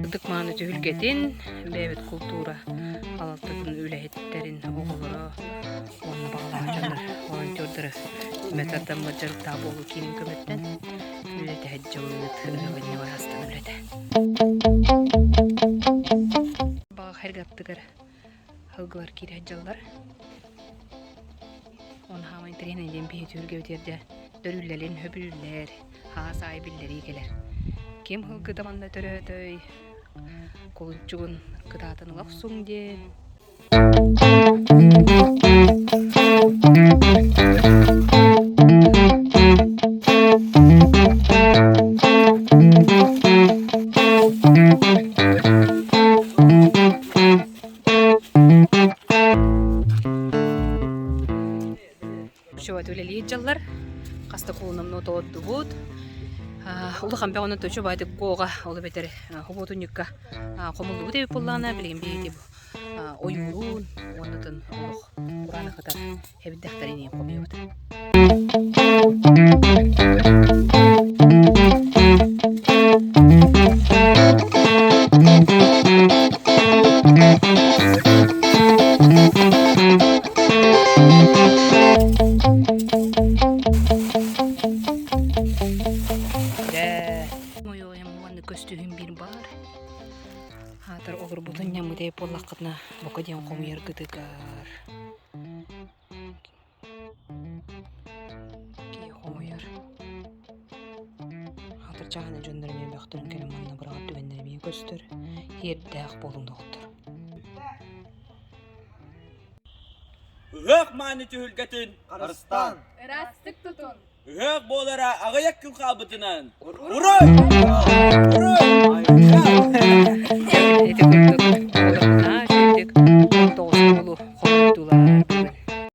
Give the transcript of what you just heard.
Ытык мааны түһүлгэтин, бэйэбит култуура салалтатын үлэһиттэрин оҕолоро уонна баҕалаах дьоннор волонтердары түмэ тардаммыт дьарыктаах буолуу киинин көмөттөн үлэтэ сылдьыбыт ыһыах астан үлэтэ. Баҕа хайгаттыгар һылгылар киирэ сылдьаллар. Оны хаамай интэриэһинэй диэн биһи түһүлгэбитигэр дьэ төрүүллэлин хөбүлүүллэр, хаас аайы биллэрии кэлэр. Ким һылгыта манна төрөөтөй, кулунчугун кытаатан ыла охсуҥ диэн. Чуот үлэлиир дьаллар хаста куулунамно тооддубут. Улахан бөҕөнөн точу баайдык куоҕа ол эбэтэр хобуотунньукка хомуллубут эбит буоллаҕына билигин биһиги ойуурун уоннатын олох кураанах ытар эбирдэхтэрин хомуйабыт. Көстүүһүм биир баар. Аатар олорбутун ньамытай буоллаххытына бука диэн хомуйаргытыгар Киһи хомуйар. Аатыр чааһына дьоннор эмиэ бөхтөрүн кэлэн манна быраҕар түгэннэрэ эмиэ көстөр. Иэрдээх буолуҥ доҕоттор. Ыһыах мааны түһүлгэтин Харыстаан! Ыраастык тутун! Ыһыах буолара аҕыйах күн хаалбытынан! Уруй! Уруй!